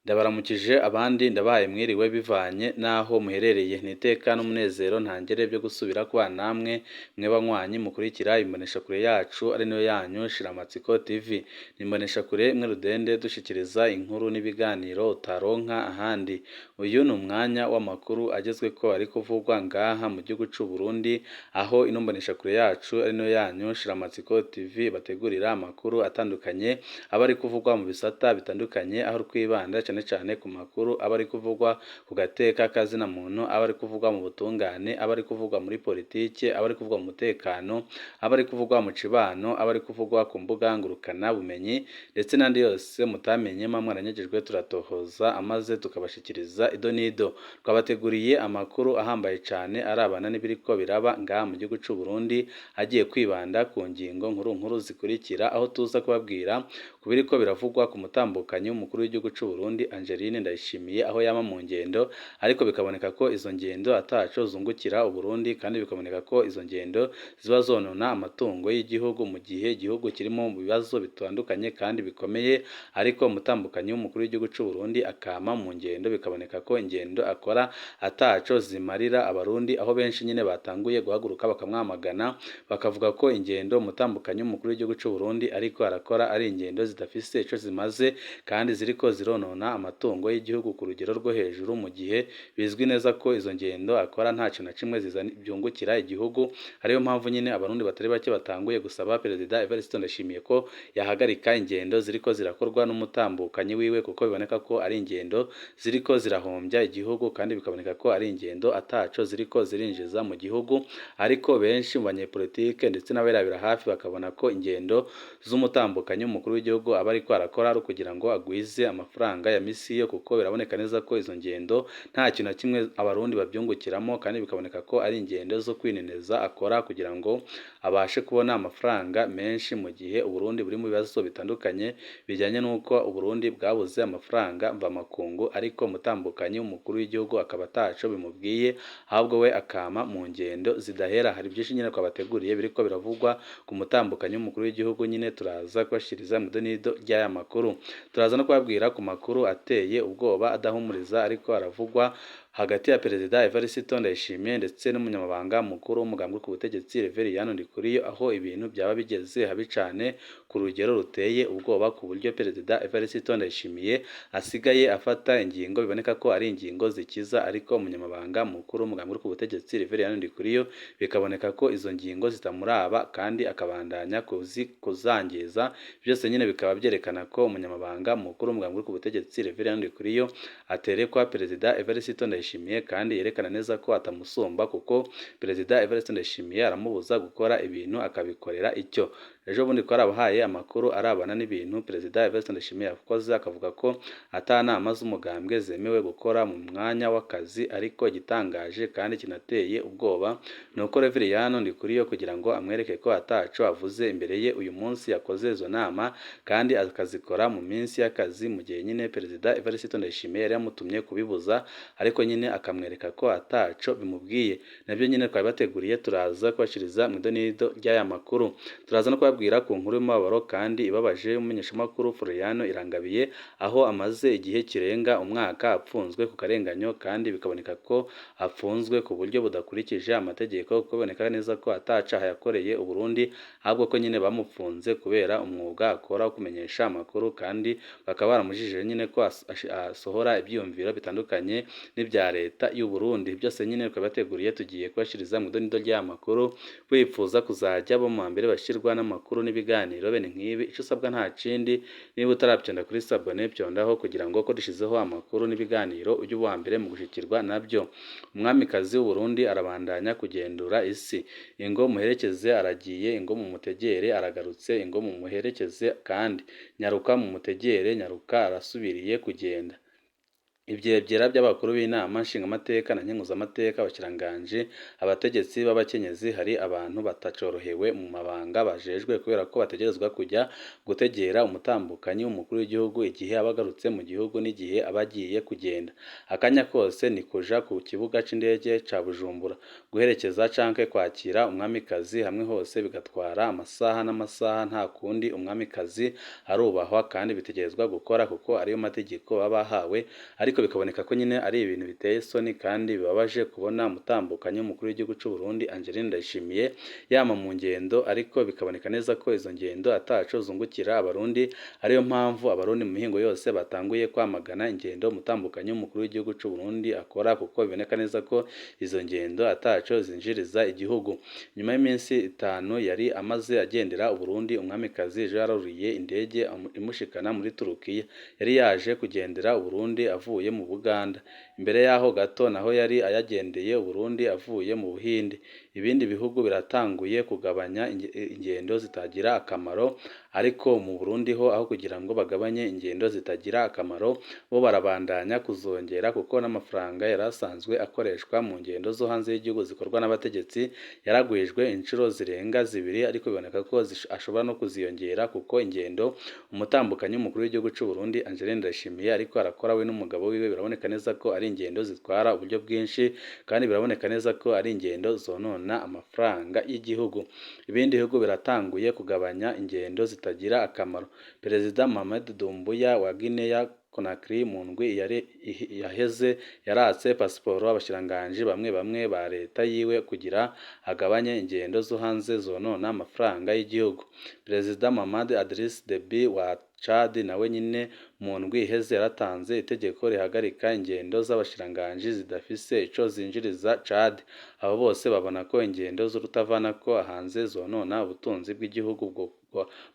Ndabaramukije abandi ndabahaye mwiriwe bivanye n'aho muherereye. Ni iteka n'umunezero ntangere byo gusubira kubana namwe mwe banywanyi mukurikira imboneshakure yacu ari nayo yanyu Shiramatsiko TV. Ni imboneshakure imwe rudende dushikiriza inkuru n'ibiganiro utaronka ahandi. Uyu ni umwanya w'amakuru agezweko ari kuvugwa ngaha mu gihugu c'u Burundi, aho ino mboneshakure yacu ari nayo yanyu Shiramatsiko TV bategurira amakuru atandukanye aba ari kuvugwa mu bisata bitandukanye, aho twibanda cane cane ku makuru aba ari kuvugwa ku gateka kazina muntu, aba ari kuvugwa mu butungane, aba ari kuvugwa muri politike, aba ari kuvugwa mu mutekano, aba ari kuvugwa mu cibano, aba ari kuvugwa ku mbuga ngurukana bumenyi, ndetse n'andi yose mutamenye muba mwaranyagijwe turatohoza amaze tukabashikiriza ido n'ido. Twabateguriye amakuru ahambaye cane arabana n'ibiriko biraba ngaha mu gihugu c'u Burundi, agiye kwibanda ku ngingo nkuru nkuru zikurikira, aho tuza kubabwira ku biriko biravugwa ku mutambukanyi w'umukuru w'igihugu c'u Burundi Angeline Ndayishimiye, aho yama mu ngendo ariko bikaboneka ko izo ngendo ataco zungukira Uburundi, kandi bikaboneka ko izo ngendo ziba zonona amatungo y'igihugu mu gihe igihugu kirimo mu bibazo bitandukanye kandi bikomeye, ariko umutambukanyi w'umukuru w'igihugu c'u Burundi akama mu ngendo, bikaboneka ko ingendo akora ataco zimarira Abarundi, aho benshi nyene batanguye guhaguruka bakamwamagana, bakavuga ko ingendo umutambukanyi w'umukuru w'igihugu c'u Burundi ariko arakora ari ingendo zidafise ico zimaze kandi ziriko zironona amatungo y'igihugu ku rugero rwo hejuru, mu gihe bizwi neza ko izo ngendo akora ntaco na kimwe byungukira igihugu. Ariyo mpamvu nyine Abarundi batari bake batanguye gusaba Perezida Evariste Ndayishimiye ko yahagarika ingendo ziriko zirakorwa n'umutambukanyi wiwe, kuko biboneka ko ari ingendo ziriko zirahombya igihugu, kandi bikaboneka ko ari ingendo ataco ziriko zirinjiza mu gihugu. Ariko benshi mu banyepolitike ndetse n'abarabira hafi bakabona ko ingendo z'umutambukanyi w'umukuru w'igihugu aba ariko arakora ari ukugira ngo agwize amafaranga ya misiyo, kuko biraboneka neza ko izo ngendo nta kintu na kimwe Abarundi babyungukiramo, kandi bikaboneka ko ari ingendo zo kwineneza akora kugira ngo abashe kubona amafaranga menshi, mu gihe Uburundi buri mu bibazo bitandukanye bijyanye n'uko Uburundi bwabuze amafaranga mvamakungu, ariko umutambukanyi w'umukuru w'igihugu akaba ataco bimubwiye, ahubwo we akama mu ngendo zidahera. Hari byinshi nyine twabateguriye biriko biravugwa ku mutambukanyi w'umukuru w'igihugu, nyine turaza kubashikiriza mu idonido ry'aya makuru. Turaza no kubabwira ku makuru ateye ubwoba adahumuriza ariko aravugwa hagati ya Perezida Evariste Ndayishimiye ndetse n'umunyamabanga mukuru w'umugambwe ku butegetsi Reveriyani Ndikuriyo, aho ibintu byaba bigeze habi cane ku rugero ruteye ubwoba, ku buryo Perezida Evariste Ndayishimiye asigaye afata ingingo biboneka ko ari ingingo zikiza, ariko umunyamabanga mukuru w'umugambwe ku butegetsi Reveriyani Ndikuriyo bikaboneka ko izo ngingo zitamuraba kandi akabandanya kuzangiza. Byose nyine bikaba byerekana ko umunyamabanga mukuru w'umugambwe ku butegetsi Reveriyani Ndikuriyo aterekwa Perezida Evariste Ndayishimiye, kandi yerekana neza ko atamusumba, kuko Perezida Evariste Ndayishimiye aramubuza gukora ibintu akabikorera icyo. Ejo bundi twarabahaye amakuru arabana n'ibintu Perezida Evariste Ndayishimiye yakoze, akavuga ko ata nama z'umugambwe zemewe gukora mu mwanya w'akazi, ariko igitangaje kandi kinateye ubwoba ni uko Reveriyani Ndikuriyo kugira ngo amwereke ko ataco avuze imbere ye, uyu munsi yakoze izo nama kandi akazikora mu minsi y'akazi, mu gihe nyine Perezida Evariste Ndayishimiye yari yamutumye kubibuza, ariko nyine akamwereka ko ataco bimubwiye. Nabyo nyine twabibateguriye, turaza kubashiriza mu idonido ry'aya makuru. Turaza no kubabwira ku nkuru y'umubabaro kandi ibabaje y'umumenyeshamakuru Floriano Irangabiye, aho amaze igihe kirenga umwaka apfunzwe ku karenganyo, kandi bikaboneka ko apfunzwe ku buryo budakurikije amategeko, kuko biboneka neza ko atacaha yakoreye Uburundi, ahubwo ko nyine bamupfunze kubera umwuga akora wo kumenyesha amakuru, kandi bakaba baramujijije nyine ko asohora ibyiyumviro bitandukanye n'ibya leta y'u Burundi. Byose nyine twabateguriye, tugiye kubashiriza mu idonido ry'aya makuru. Wifuza kuzajya bo mu mbere bashirwa n'amakuru n'ibiganiro bene nk'ibi, ico usabwa nta kindi, niba utarabyonda kuri s'abonner, byondaho kugira ngo ko dushizeho amakuru n'ibiganiro ujye uba mbere mu gushikirwa nabyo. Umwamikazi w'u Burundi arabandanya kugendura isi. Ingo muherekeze aragiye, ingo mumutegere aragarutse, ingo mumuherekeze kandi nyaruka mumutegere, nyaruka arasubiriye kugenda. Ivyegera by'abakuru b'inama nshingamateka na nkenguzamateka, abashikiranganji, abategetsi b'abakenyezi. Hari abantu batacorohewe mu mabanga bajejwe kubera ko bategerezwa kujya gutegera umutambukanyi w'umukuru w'igihugu igihe aba agarutse mu gihugu n'igihe aba agiye kugenda. Akanya kose ni kuja ku kibuga c'indege ca Bujumbura guherekeza canke kwakira umwamikazi, hamwe hose bigatwara amasaha n'amasaha. Nta kundi, umwamikazi arubahwa kandi bitegerezwa gukora kuko ariyo mategeko baba bahawe, ariko bikaboneka ko nyine ari ibintu biteye isoni kandi bibabaje kubona umutambukanyi w'umukuru w'igihugu c'u Burundi Angeline Ndayishimiye yama mu ngendo, ariko bikaboneka neza ko izo ngendo ataco zungukira abarundi. Ariyo mpamvu abarundi mu mihingo yose batanguye kwamagana ingendo umutambukanyi w'umukuru w'igihugu c'u Burundi akora, kuko biboneka neza ko izo ngendo ataco zinjiriza igihugu. Nyuma y'iminsi 5 yari amaze agendera Uburundi, umwamikazi ejo yaruriye indege imushikana muri Turukiya. Yari yaje kugendera Uburundi avuye mu Buganda. Imbere yaho gato naho yari yagendeye Uburundi avuye mu Buhinde. Ibindi bihugu biratanguye kugabanya ingendo zitagira akamaro, ariko mu Burundi ho aho kugira ngo bagabanye ingendo zitagira akamaro, bo barabandanya kuzongera, kuko n'amafaranga yari asanzwe akoreshwa mu ngendo zo hanze y'igihugu zikorwa n'abategetsi yaragwijwe inshuro zirenga 2, ariko biboneka ko ashobora no kuziyongera, kuko ingendo umutambukanyi w'umukuru w'igihugu c'u Burundi Angeline Ndayishimiye ariko arakora we n'umugabo wiwe, biraboneka neza ko ari ingendo zitwara uburyo bwinshi, kandi biraboneka neza ko ari ingendo zonona amafaranga y'igihugu. Ibindi bihugu biratanguye kugabanya ingendo zitagira akamaro. Perezida Mohamed Doumbouya wa Guinea Conakry mu ndwi yari yaheze yaratse pasiporo abashikiranganji bamwe bamwe ba leta yiwe kugira agabanye ingendo zo hanze zonona amafaranga y'igihugu. Perezida Mohamed Idriss Deby wa Chad nawe nyine mu ndwi iheze yaratanze itegeko rihagarika ingendo z'abashikiranganji zidafise ico zinjiriza Chad. Abo bose babona ko ingendo z'urutavanako hanze zonona ubutunzi bw'igihugu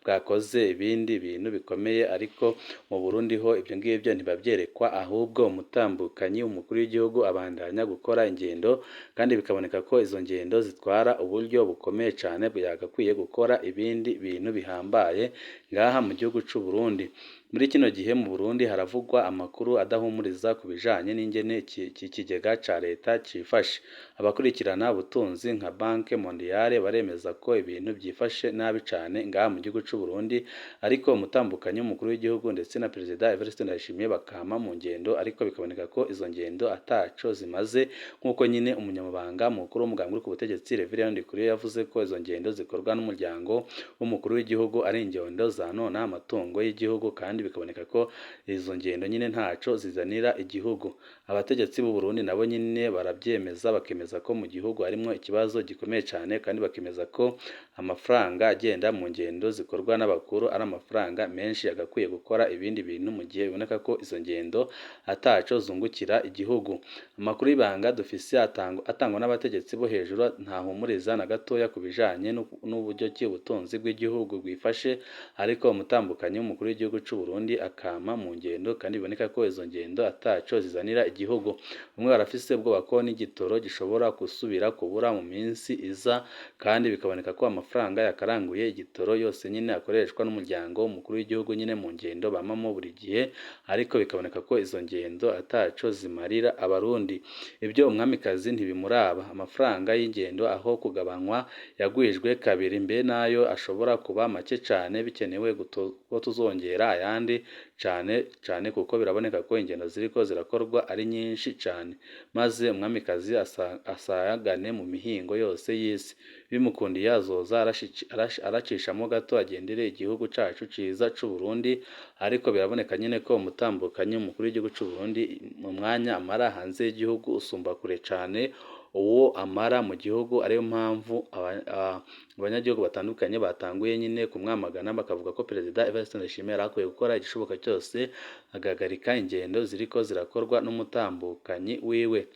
bwakoze ibindi bintu bikomeye, ariko mu Burundi ho ibyo ngibyo ntibavyerekwa, ahubwo umutambukanyi umukuru w'igihugu abandanya gukora ingendo, kandi bikaboneka ko izo ngendo zitwara uburyo bukomeye cane, yagakwiye gukora ibindi bintu bihambaye ngaha mu gihugu c'u Burundi. Muri kino gihe mu Burundi haravugwa amakuru adahumuriza ku bijanye n'ingene iki kigega ca leta cifashe. Abakurikirana ubutunzi nka Banque Mondiale baremeza ko ibintu vyifashe nabi cane ngaha mu gihugu c'u Burundi, ariko umutambukanyi w'umukuru w'igihugu ndetse na Perezida Evariste Ndayishimiye bakama mu ngendo, ariko bikaboneka ko izo ngendo ataco zimaze, nk'uko nyine umunyamabanga mukuru w'umugambi uri ku butegetsi Reverien Ndikuriyo yavuze ko izo ngendo zikorwa n'umuryango w'umukuru w'igihugu ari ingendo zanona amatungo y'igihugu, kandi bikaboneka ko izo ngendo nyine ntaco zizanira igihugu. Abategetsi b'u Burundi nabo nyine baravyemeza, bakemeza ko mu gihugu harimwo ikibazo gikomeye cane, kandi bakemeza ko amafaranga agenda mu ngendo zikorwa n'abakuru ari amafaranga menshi yagakwiye gukora ibindi bintu, mu gihe biboneka ko izo ngendo ataco zungukira igihugu. Amakuru y'ibanga dufise atangwa n'abategetsi bo hejuru ntahumuriza na gatoya ku bijanye n'uburyo ki ubutunzi bw'igihugu bwifashe, ariko umutambukanyi w'umukuru w'igihugu c'u Burundi akama mu ngendo, kandi biboneka ko izo ngendo ataco zizanira igihugu. Bamwe barafise ubwoba ko n'igitoro gishobora gusubira kubura mu minsi iza, kandi bikaboneka ko amafaranga yakaranguye igitoro yose nyine akoreshwa n'umuryango w'umukuru w'igihugu nyine mu ngendo bamamo buri gihe, ariko bikaboneka ko izo ngendo ataco zimarira abarundi. Ibyo umwamikazi ntibimuraba. Amafaranga y'ingendo aho kugabanywa yagwijwe kabiri, mbe nayo ashobora kuba make cane, bikenewe ko tuzongera ayandi cane cane, kuko biraboneka ko ingendo ziriko zirakorwa ari nyinshi cane, maze umwamikazi asayagane mu mihingo yose y'isi. Bimukundiye azoza aracishamo gato agendere igihugu cacu ciza c'u Burundi, ariko biraboneka nyine ko umutambukanyi umukuru w'igihugu c'u Burundi mu mwanya amara hanze y'igihugu usumba kure cane uwo amara mu gihugu, ariyo mpamvu abanyagihugu batandukanye batanguye nyine kumwamagana, bakavuga ko Perezida Evariste Ndayishimiye yari akwiye gukora igishoboka cyose agahagarika ingendo ziriko zirakorwa n'umutambukanyi wiwe.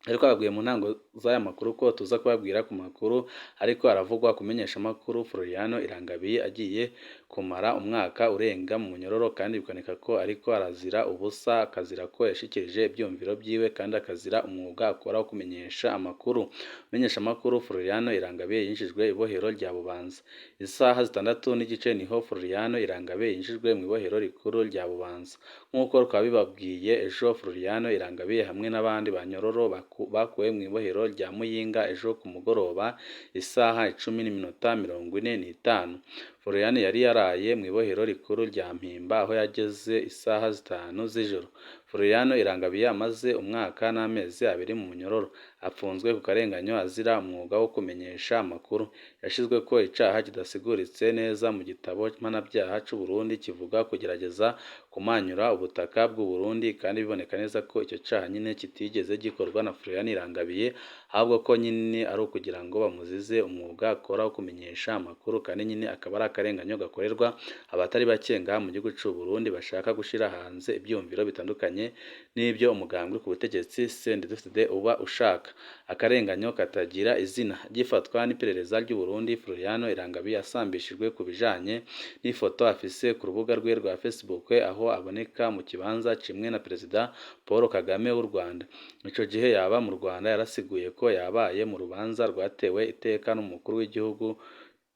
Ariko babwiye mu ntango z'aya makuru ko tuza kubabwira ku makuru ariko aravugwa kumenyesha amakuru Floriano Irangabiye agiye kumara umwaka urenga mu munyororo, kandi biboneka ko ariko arazira ubusa, akazira ko yashikirije ibyumviro byiwe kandi akazira umwuga akora wo kumenyesha amakuru. Umenyesha amakuru Floriano Irangabiye yinjijwe ibohero rya Bubanza. Isaha 6:30 niho Floriano Irangabiye yinjijwe mu ibohero rikuru rya Bubanza. Nk'uko twabibabwiye ejo, Floriano Irangabiye hamwe n'abandi banyororo bakuwe mu ibohero rya Muyinga ejo ku mugoroba isaha 10:45. Florian yari yaraye mu ibohero rikuru rya Mpimba aho yageze isaha 5 z'ijoro. Florian Irangabiye amaze umwaka n'amezi 2 mu munyororo, afunzwe ku karenganyo azira umwuga wo kumenyesha amakuru. Yashizwe ko icaha kidasiguritse neza mu gitabo mpanabyaha c'u Burundi kivuga kugerageza kumanyura ubutaka bw'u Burundi, kandi biboneka neza ko icyo caha nyine kitigeze gikorwa na Florian Irangabiye, ahubwo ko nyine ari ukugira ngo bamuzize umwuga akora wo kumenyesha amakuru, kandi nyine akaba ari akarenganyo gakorerwa abatari bake ngaha mu gihugu c'u Burundi bashaka gushira hanze ivyumviro bitandukanye n'ibyo umugambwe ku butegetsi CNDD-FDD uba ushaka. Akarenganyo katagira izina. Gifatwa n'iperereza ry'u Burundi, Floriano Irangabiye asambishijwe ku bijanye n'ifoto afise ku rubuga rwe rwa Facebook aho aboneka mu kibanza kimwe na Perezida Paul Kagame w'u Rwanda. Ico gihe yaba mu Rwanda yarasiguye ko yabaye mu rubanza rwatewe iteka n'umukuru w'igihugu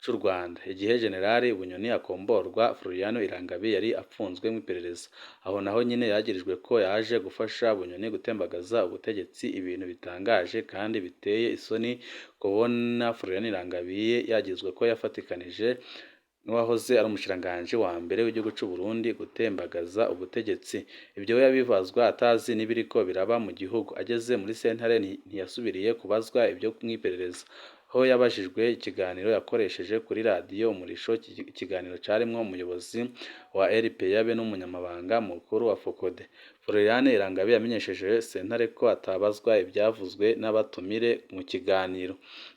c'u Rwanda. Igihe Generali Bunyoni akomborwa, Floriano Irangabiye yari apfunzwe mw'iperereza. Aho naho nyine yagirijwe ko yaje gufasha Bunyoni gutembagaza ubutegetsi, ibintu bitangaje kandi biteye isoni kubona Floriano Irangabiye yagizwe ko yafatikanije n'uwahoze ari umushikiranganji wa mbere w'igihugu c'u Burundi gutembagaza ubutegetsi. Ibyo we yabibazwa atazi n'ibiriko biraba mu gihugu. Ageze muri sentare ntiyasubiriye kubazwa ibyo mw'iperereza. Ho yabajijwe ikiganiro yakoresheje kuri radiyo Umurisho, ikiganiro carimwo umuyobozi wa RPA be n'umunyamabanga mukuru wa FOCODE. Florian Irangabiye yamenyesheje sentare ko atabazwa ivyavuzwe n'abatumire mu kiganiro.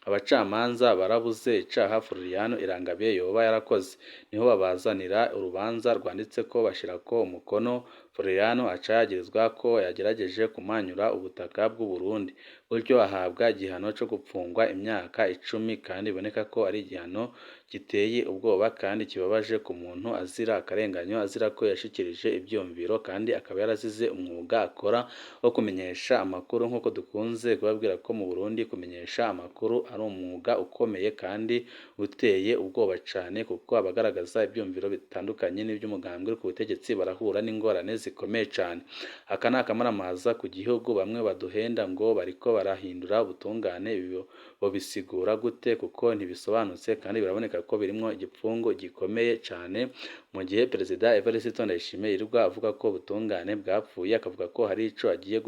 Abacamanza barabuze icaha Florian Irangabiye yoba yarakoze, niho babazanira urubanza rwanditseko bashirako umukono. Florian aca yagirizwa ko yagerageje kumanyura ubutaka bw'u Burundi, gutyo ahabwa igihano co gupfungwa imyaka 10, kandi biboneka ko ari igihano giteye ubwoba kandi kibabaje ku muntu azira akarenganyo, azira ko yashikirije ivyiyumviro kandi akaba yarazize umwuga akora wo kumenyesha amakuru. Nk'uko dukunze kubabwira ko mu Burundi kumenyesha amakuru ari umwuga ukomeye kandi uteye ubwoba cane, kuko abagaragaza ivyiyumviro bitandukanye n'ivy'umugambwe ku butegetsi barahura n'ingorane zikomeye cane. Aka ni akamaramaza ku gihugu. Bamwe baduhenda ngo bariko barahindura ubutungane, bobisigura gute? Kuko ntibisobanutse kandi biraboneka ko birimwo igipfungu gikomeye cane. Mu gihe Perezida Evariste Ndayishimiye yirirwa avuga ko ubutungane bwapfuye, akavuga ko hari ico agiye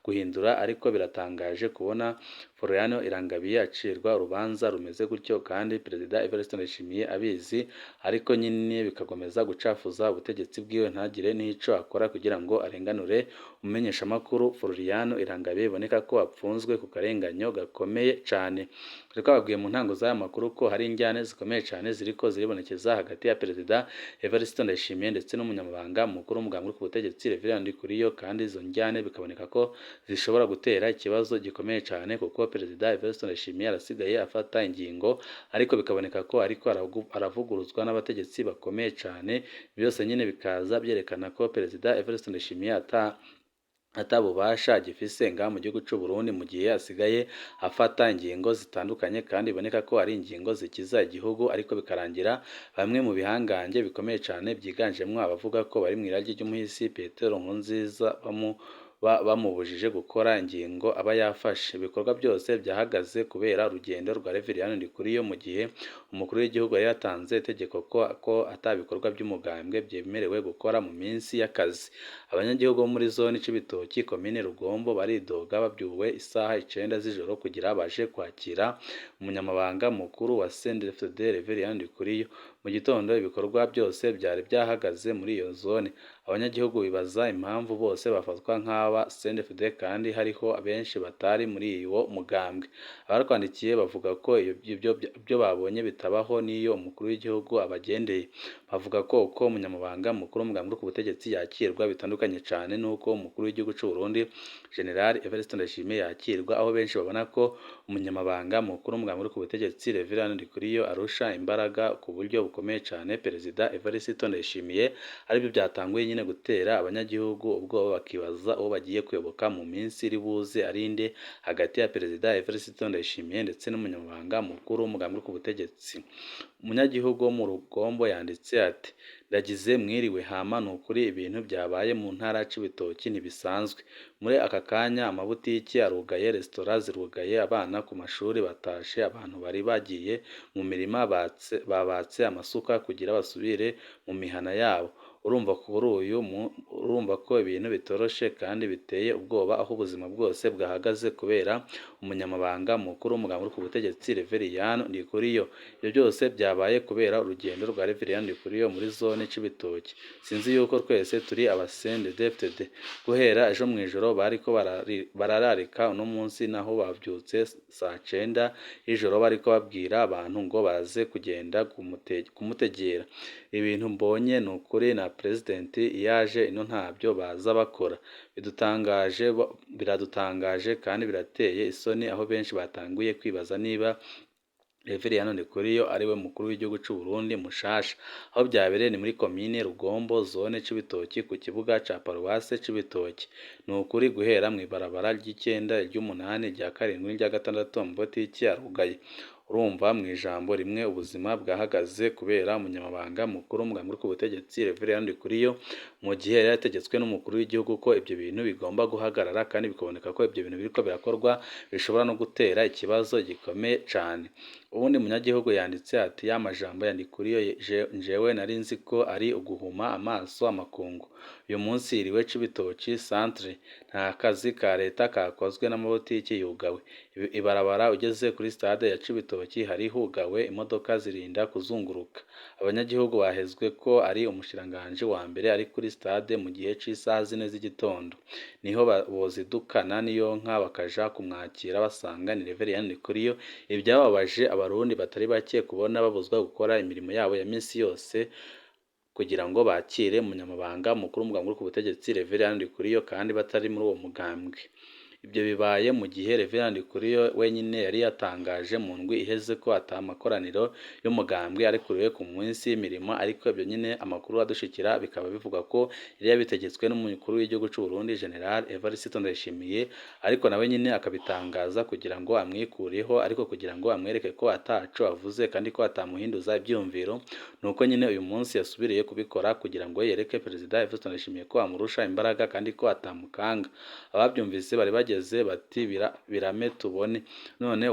guhindura, ariko biratangaje kubona Floriano Irangabiye acirwa urubanza rumeze gutyo kandi Perezida Evariste Ndayishimiye abizi, ariko nyine bikakomeza gucafuza ubutegetsi bwiwe ntagire n'ico akora kugira ngo arenganure umumenyeshamakuru Floriano Irangabiye, biboneka ko apfunzwe ku karenganyo gakomeye cane. Twababwiye mu ntango z'aya makuru ko hari injyane zikomeye cane ziriko ziribonekeza hagati ya Perezida Evariste Ndayishimiye ndetse n'umunyamabanga mukuru w'umugambwe ku butegetsi Reverend Ndikuriyo, kandi izo njyane bikaboneka ko zishobora gutera ikibazo gikomeye cane, kuko Perezida Evariste Ndayishimiye arasigaye afata ingingo ariko bikaboneka ko ariko aravuguruzwa n'abategetsi bakomeye cane. Byose nyine bikaza byerekana ko Perezida Evariste Ndayishimiye atabubasha agifise ngaha mu gihugu c'u Burundi, mu gihe asigaye afata ingingo zitandukanye kandi biboneka ko ari ingingo zikiza igihugu, ariko bikarangira bamwe mu bihangange bikomeye cane byiganjemwo abavuga ko bari mw'iragi ry'umuhisi Petero Nkurunziza bamubujije gukora ingingo aba yafashe. Ibikorwa byose byahagaze kubera urugendo rwa Reverend Ndikuriyo, mu gihe umukuru w'igihugu yari yatanze itegeko ko atabikorwa by'umugambwe byemerewe gukora mu minsi y'akazi. Abanyagihugu bo muri zone Cibitoki, komine Rugombo baridoga babyuwe isaha 9 z'ijoro kugira baje kwakira umunyamabanga mukuru wa CNDD-FDD Reverend Ndikuriyo. Mu gitondo ibikorwa byose byari byahagaze muri iyo zone. Abanyagihugu bibaza impamvu bose bafatwa nk'aba CNDD-FDD kandi hariho abenshi batari muri uwo mugambwe. Abarwandikiye bavuga ko ibyo babonye bitabaho n'iyo umukuru w'igihugu abagendeye. Bavuga ko uko umunyamabanga mukuru w'umugambi uri ku butegetsi yakirwa bitandukanye cane n'uko umukuru w'igihugu c'u Burundi General Evariste Ndayishimiye yakirwa, aho benshi babona ko umunyamabanga mukuru w'umugambi uri ku butegetsi Reverend Ndikuriyo arusha imbaraga ku buryo bukomeye cane Perezida Evariste Ndayishimiye, aribyo byatanguye nyine gutera abanyagihugu ubwoba bakibaza uwo bagiye kuyoboka mu minsi iri buze arinde hagati ya Perezida Evariste Ndayishimiye ndetse n'umunyamabanga mukuru w'umugambi uri ku butegetsi. Umunyagihugu wo mu Rugombo yanditse ati: "Ndagize mwiriwe hama nukuri ibintu byabaye mu ntara ya Cibitoki ntibisanzwe. Muri aka kanya amabutiki arugaye, resitora zirugaye, abana ku mashuri batashe, abantu bari bagiye mu mirima babatse amasuka kugira basubire mu mihana yabo. Urumva ko ibintu bitoroshe kandi biteye ubwoba, aho ubuzima bwose bwahagaze kubera umunyamabanga mukuru w'umugambi uri ku butegetsi Reveriyani Ndikuriyo. Ibyo byose byabaye kubera urugendo rwa Reveriyani Ndikuriyo muri zone Cibitoki. Sinzi yuko twese turi aba CNDD-FDD. Guhera ejo mw'ijoro bariko barararika, uno munsi naho bavyutse saa cenda y'ijoro bariko babwira abantu ngo baze kugenda kumutegera. Ibintu mbonye ni ukuri na President iyo aje ino ntabyo baza bakora. Biradutangaje kandi birateye isoni, aho benshi batanguye kwibaza niba Reveriyani Ndikuriyo ariwe mukuru w'igihugu c'u Burundi mushasha. Aho byabereye ni muri komine Rugombo, zone Cibitoki, ku kibuga ca paruwase Cibitoki. Ni ukuri guhera mw'ibarabara ry'icenda, iry'umunani, irya karindwi n'irya gatandatu amabotiki arugaye. Urumva mw'ijambo rimwe ubuzima bwahagaze kubera umunyamabanga mukuru w'umugambi uri ku butegetsi Reveriyani Ndikuriyo, mu gihe yari yategetswe n'umukuru w'igihugu ko ibyo bintu bigomba guhagarara, kandi bikaboneka ko ibyo bintu biriko birakorwa bishobora no gutera ikibazo gikomeye cane." Uwundi munyagihugu yanditse ati: "Ya majambo ya Ndikuriyo njewe nari nzi ko ari uguhuma amaso amakungu. Uyu munsi yiriwe Cibitoki centre, nta kazi ka leta kakozwe n'amabotiki yugawe. Ibarabara ugeze kuri stade ya Cibitoki hari hugawe, imodoka zirinda kuzunguruka. Abanyagihugu bahezwe ko ari umushikiranganji wa mbere ari kuri stade mu gihe c'isaha 4 z'igitondo. Niho bozidukana n'iyonka bakaja kumwakira basanga ni Reveriyani Ndikuriyo. Ibyababaje abarundi batari bake kubona babuzwa gukora imirimo yabo ya minsi yose kugira ngo bakire umunyamabanga mukuru w'umugambi uri ku butegetsi Reveriyani Ndikuriyo kandi batari muri uwo mugambwe. Ibyo bibaye mu gihe Reveriyani Ndikuriyo wenyine yari yatangaje mu ndwi iheze ko ata makoraniro y'umugambwe arekuriwe ku minsi y'imirimo, ariko ibyo nyine amakuru adushikira bikaba bivuga ko yari yabitegetswe n'umukuru w'igihugu c'u Burundi General Evariste Ndayishimiye, ariko nawe nyine akabitangaza kugira ngo amwikureho, ariko kugira ngo amwereke ko ataco avuze kandi ko atamuhinduza ivyiyumviro. Nuko nyine uyu munsi yasubiriye kubikora kugira ngo yereke Perezida Evariste Ndayishimiye ko amurusha imbaraga kandi ko atamukanga. Abavyumvise bari bageze bati birame tubone. None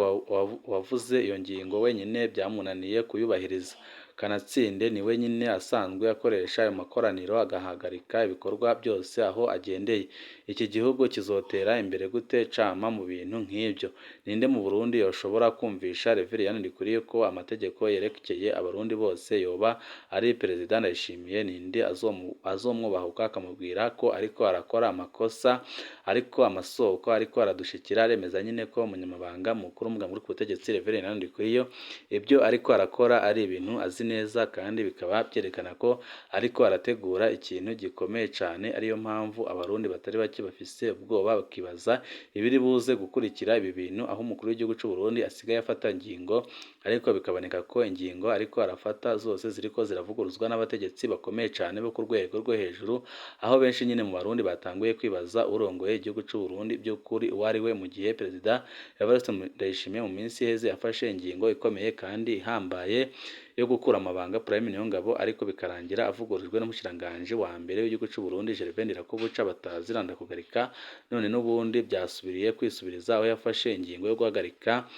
wavuze iyo ngingo wenyine byamunaniye kuyubahiriza. Kanatsinde ni we nyine asanzwe akoresha ayo makoraniro agahagarika ibikorwa byose aho agendeye. Iki gihugu kizotera imbere gute cama mu bintu nk'ibyo? Ninde mu Burundi yoshobora kumvisha Reveriyani Ndikuriyo ko amategeko yerekeye abarundi bose yoba ari Perezida Ndayishimiye? Ninde azomwubahuka akamubwira ko ariko arakora amakosa? Ariko amasoko ariko aradushikira aremeza nyine ko umunyamabanga mukuru w'umugambi uri ku butegetsi Reveriyani Ndikuriyo ibyo ariko arakora ari ibintu azi neza, kandi bikaba byerekana ko ariko arategura ikintu gikomeye cane, ariyo mpamvu abarundi batari bake bafise ubwoba bakibaza ibiri buze gukurikira ibi bintu, aho umukuru w'igihugu c'u Burundi asigaye afata ingingo, ariko bikaboneka ko ingingo ariko arafata zose ziriko ziravuguruzwa n'abategetsi bakomeye cane bo ku rwego rwo hejuru, aho benshi nyine mu barundi batanguye kwibaza urongoye igihugu c'u Burundi by'ukuri uwo ari we, mu gihe Perezida Evariste Ndayishimiye mu minsi iheze yafashe ingingo ikomeye kandi ihambaye yo gukura amabanga Prime Niyongabo, ariko bikarangira avugurujwe n'umushikiranganji wa mbere w'igihugu c'u Burundi Gervais Ndirakobuca bataziranda kugarika. None n'ubundi byasubiriye kwisubiriza, aho yafashe ingingo yo guhagarika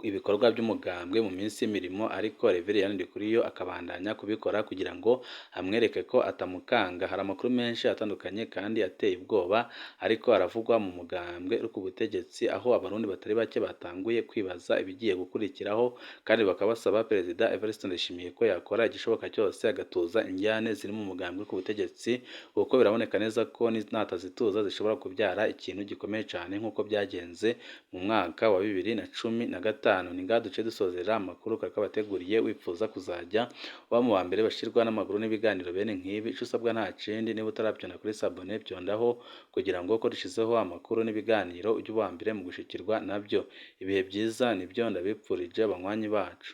ibikorwa by'umugambwe mu minsi y'imirimo, ariko Reveriyani Ndikuriyo akabandanya kubikora kugira ngo amwereke ko atamukanga. Hari amakuru menshi atandukanye kandi ateye ubwoba ariko aravugwa mu mugambwe uri ku butegetsi, aho abarundi batari bake batanguye kwibaza ibigiye gukurikiraho, kandi bakaba basaba Perezida Evariste Ndayishimiye ko yakora igishoboka cyose agatuza injyane ziri mu mugambwe uri ku butegetsi, kuko biraboneka neza ko natazituza zishobora kubyara ikintu gikomeye cyane nk'uko byagenze mu mwaka wa 2015." gatanu. Ni ngaha duce dusozera amakuru kari kabateguriye. Wipfuza kuzajya uba mu wa mbere bashirwa n'amakuru n'ibiganiro bene nk'ibi, ico usabwa nta kindi, niba utarabyonda kuri s'abonner, byondaho kugira ngo ko dushizeho amakuru n'ibiganiro ujye uba uwa mbere mu gushikirwa nabyo. Ibihe byiza nibyo ndabipfurije, banywanyi bacu.